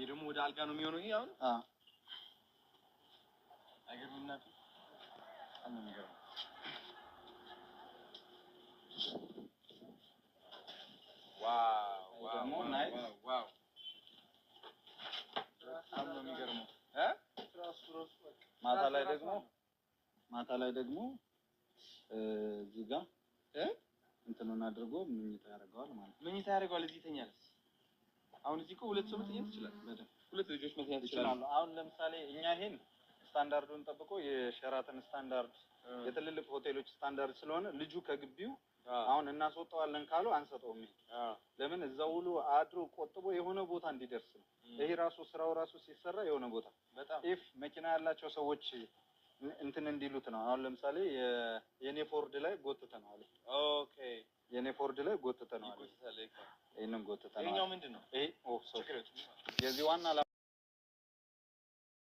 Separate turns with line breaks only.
ይሄ ደግሞ ወደ አልጋ ነው የሚሆነው። ይሄ አሁን አይገርምም? እናቴ፣ በጣም ነው የሚገርመው። Wow!
ደግሞ nice.
Wow! በጣም ነው የሚገርመው እ
ማታ ላይ ደግሞ እዚህ ጋር እንትኑን አድርጎ ምኝታ ያደርገዋል ማለት ነው።
መኝታ ያደርገዋል። እዚህ ይተኛል። አሁን እዚህ እኮ ሁለት ሰው መተኛት ይችላል።
በደንብ።
ሁለት ልጆች መተኛት ይችላሉ።
ይችላሉ። አሁን ለምሳሌ እኛ ይሄን ስታንዳርዱን ጠብቆ የሸራተን ስታንዳርድ፣ የትልልቅ ሆቴሎች ስታንዳርድ ስለሆነ ልጁ ከግቢው አሁን እናስወጣዋለን ካሉ አንሰጠውም። ይሄ ለምን እዛው ውሎ አድሮ ቆጥቦ የሆነ ቦታ እንዲደርስ ነው። ይሄ ራሱ ስራው ራሱ ሲሰራ የሆነ ቦታ if መኪና ያላቸው ሰዎች እንትን እንዲሉት ነው። አሁን ለምሳሌ የኔ ፎርድ ላይ ጎትተነዋል። የኔ ፎርድ ላይ ጎትተነዋል።
ይጎትታል።
ይሄንን ጎትተነዋል።
ይሄኛው ምንድን ነው?
ይሄ oh, sorry.
ችግር የለውም።
የዚህ ዋና ዓላማ